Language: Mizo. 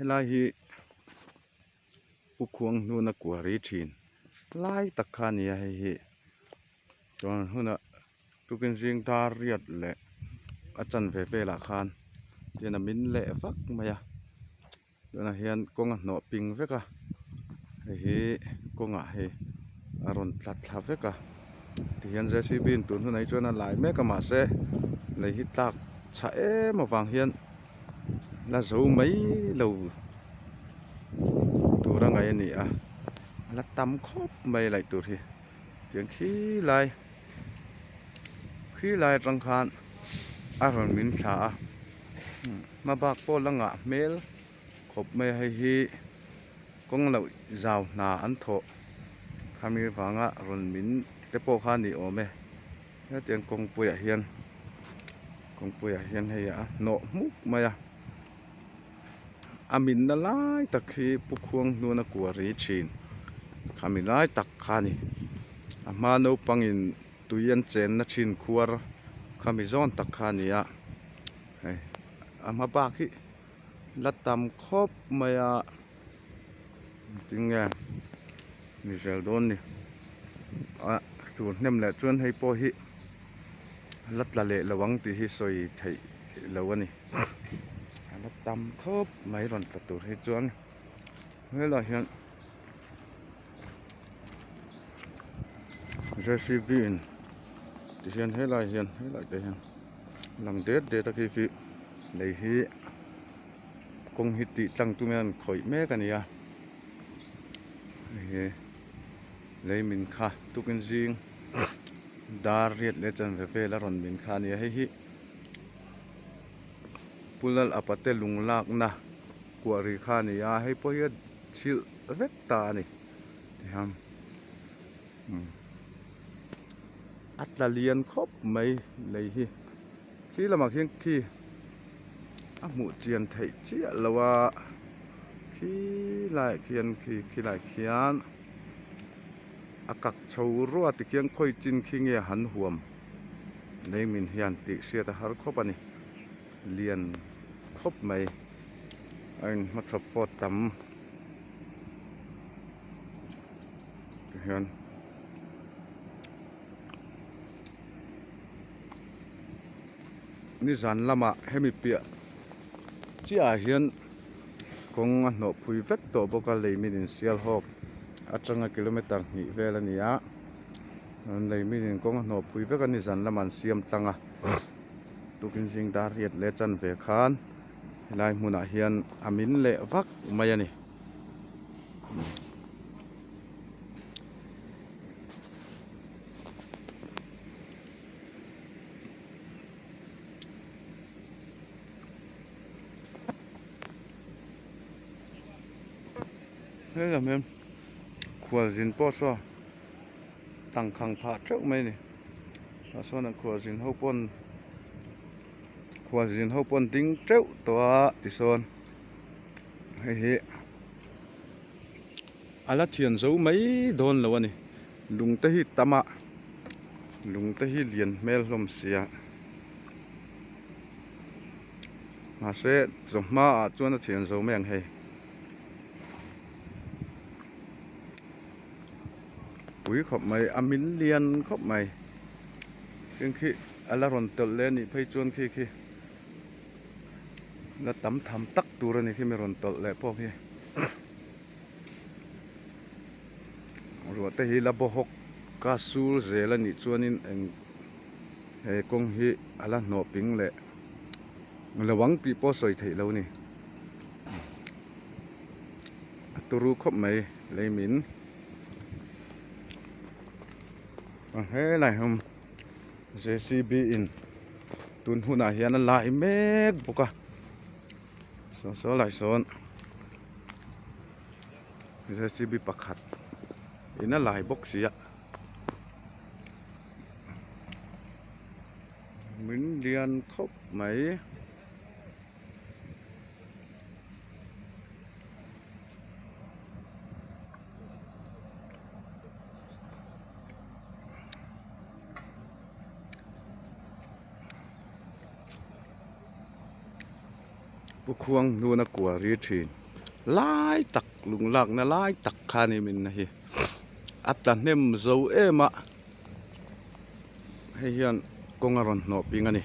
Helai hi Pu Khuang hnuna kuari thin lai tak kha a ni a hei hi chuan hunah tukin zing dar riat leh a chanve velah khan tihian a min leh vak mai a tunah hian kawng a hnawh ping vek a hei hi kawngah hei a rawn tla thla vek a tihian J C B in tun hunah hi chuan a lai mek a mahse lei hi tlak chhah em avang hian la zo mai lo tur a ngaih a ni a a la tam khawp mai laih tur hi tiang khi lai khi lai atang khan a rawn min thla a hma bak pawh la ngah hmel khawp mai a hei hi kawng loh zau hna an thawh khami vanga rawn min te pawh kha a ni awm e hetiang kawngpuiah hian kawngpuiah hian hei a hnawh hmuk mai a a minna lai tak hi pu khuang hnuna kua ri thin khami lai tak kha a ni a hma naupangin tui an chenna thin khuar khami zawn tak kha a ni a hei a hma bak hi la tam khawp mai a tinge ni zel dawn ni a tur hnem leh chuan hei pawh hi la tla leh lo ang tih hi sawi theih lo a ni a la tam khawp mai rawn tla tur hi chuan helaiah hian J C B in tihian helaiah hian helaiah te hian lang det det a khi khi lei hi kawng hi tih tlang tum hian khawih mek a ni a hei lei min kha tukin zing dar riat leh chanve vel a rawn min kha a ni a hei hi Pu Lal Apate lung lakna kuah ri kha a ni a hei pawh hi a chhilh vek ta a ni tihian a tla lian khawp mai lei hi khi lamah khian khi a hmuh chian theih chiah lo a khi laiah khian khi khi laiah khian a kak chho ruat tikhian khawi chin khi nge han huam lei min hian tih hriat a har khawp a ni lian khawp mai a inhmachhawp pawh tam tihian. Nizan lamah hemi piah chiahah hian kawng a hnawh phui vek tawh bawk a lei min insial hawk atanga kilometer hnih vel a ni a lei min in kawng a hnawh phui vek a nizan lamah an siam tlang a tukin zing dar riat leh chanve khan helai hmunah hian a min leh vak mai a ni. Hei lam hian khualzin pawh saw tangkhang phah teuh mai a ni tah sawn an khualzin ho pawn khualzin ho pawn ding teuh tawh a tisawn hei hi a la thian zo mai dawn lo a ni. Lung te hi tam a lung te hi lian hmel hlawm sia mahse chawhma ah chuan a thian zo mai ang hei pui khawp mai a min lian khawp mai heng khi a la rawn tawlh leh a nih phei chuan khi khi la tam tham tak tur a ni khi mi rawn tawlh leh pawh khi. Ruah te hi la bawhawk ka sur zel a nih chuanin eng he kawng hi a la hnawh ping leh lo ang tih pawh sawi theih lo a ni a turu khawp mai lei min a helai hi J C B in tun hunah hian a lai mek bawk a saw saw lai sawn. J C B pakhat in a lai bawk si a min lian khawp mai. Pu Khuang hnuna kua ri thin. Lai tak lung lakna lai tak kha a ni min na hi a tla hnem zo em a hei hian kawng a rawn hnawh ping a ni.